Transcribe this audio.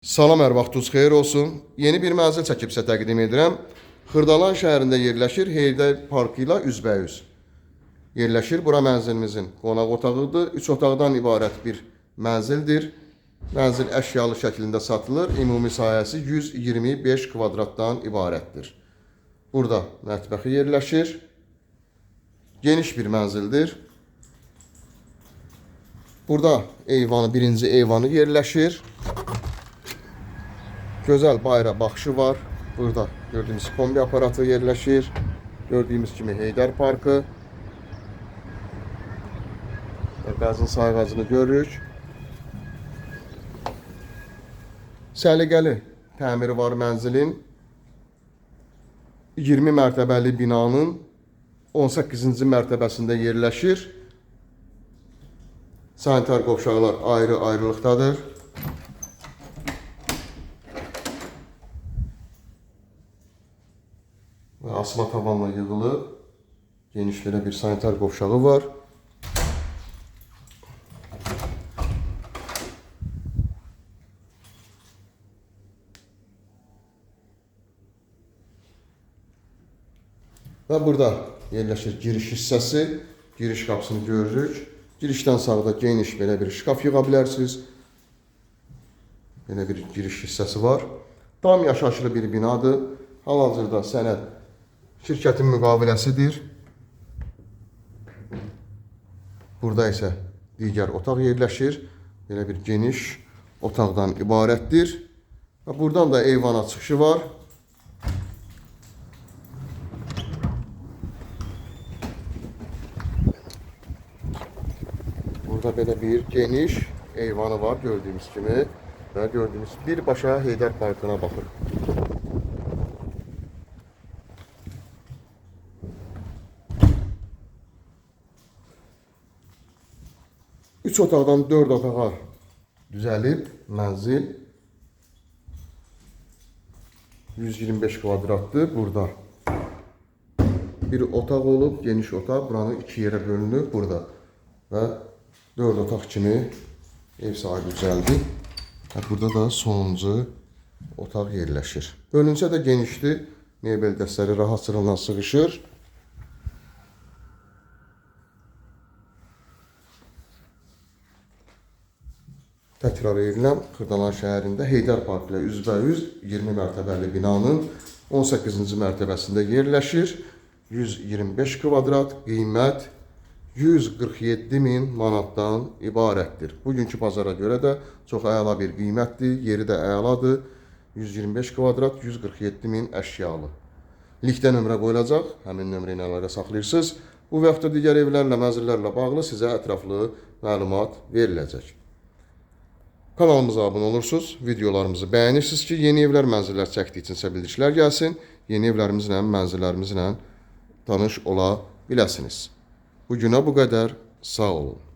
Salam, hər vaxtınız xeyir olsun. Yeni bir mənzil çəkib sizə təqdim edirəm. Xırdalan şəhərində yerləşir, Heydər Parkı ilə üzbəyüz yerləşir. Bura mənzilimizin qonaq otağıdır. 3 otaqdan ibarət bir mənzildir. Mənzil əşyalı şəklində satılır. Ümumi sahəsi 125 kvadratdan ibarətdir. Burada mətbəxi yerləşir. Geniş bir mənzildir. Burada eyvanı, birinci eyvanı yerləşir. Gözəl bayıra baxışı var. Burada gördüyünüz kombi aparatı yerləşir. Gördüyümüz kimi Heydər Parkı. Və qazın sayğacını görürük. Səliqəli təmiri var mənzilin. 20 mərtəbəli binanın 18-ci mərtəbəsində yerləşir. Sanitar qovşaqlar ayrı-ayrılıqdadır. Və asma tavanla yığılıb. Geniş belə bir sanitar qovşağı var. Və burada yerləşir giriş hissəsi. Giriş qapısını görürük. Girişdən sağda geniş belə bir şkaf yığa bilərsiniz. Belə bir giriş hissəsi var. Tam yaşayışlı bir binadır. Hal-hazırda sənəd şirkətin müqaviləsidir. Burada isə digər otaq yerləşir. Belə bir geniş otaqdan ibarətdir. Və buradan da eyvana çıxışı var. Burada belə bir geniş eyvanı var gördüyümüz kimi və gördüyümüz birbaşa Heydər Parkına baxır. Üç otaqdan 4 otağa düzəlib mənzil. 125 kvadratdır burada. Bir otaq olub, geniş otaq. Buranı iki yerə bölünüb burada. Və 4 otaq kimi ev sahibi düzəldi. Və burada da sonuncu otaq yerləşir. Bölünsə də genişdir. Mebel dəstələri rahat sıradan sığışır. Təkrar edirəm, Xırdalan şəhərində Heydər Parkı ilə üzbəüz 20 mərtəbəli binanın 18-ci mərtəbəsində yerləşir. 125 kvadrat, qiymət 147 min manatdan ibarətdir. Bugünkü bazara görə də çox əla bir qiymətdir, yeri də əladır. 125 kvadrat, 147 min əşyalı. Linkdə nömrə qoyulacaq, həmin nömrə ilə əlaqə saxlayırsınız. Bu və yaxud da digər evlərlə, mənzillərlə bağlı sizə ətraflı məlumat veriləcək. Kanalımıza abunə olursunuz, videolarımızı bəyənirsiniz ki, yeni evlər, mənzillər çəkdiyi üçün sizə bildirişlər gəlsin. Yeni evlərimizlə, mənzillərimizlə tanış ola biləsiniz. Bu günə bu qədər. Sağ olun.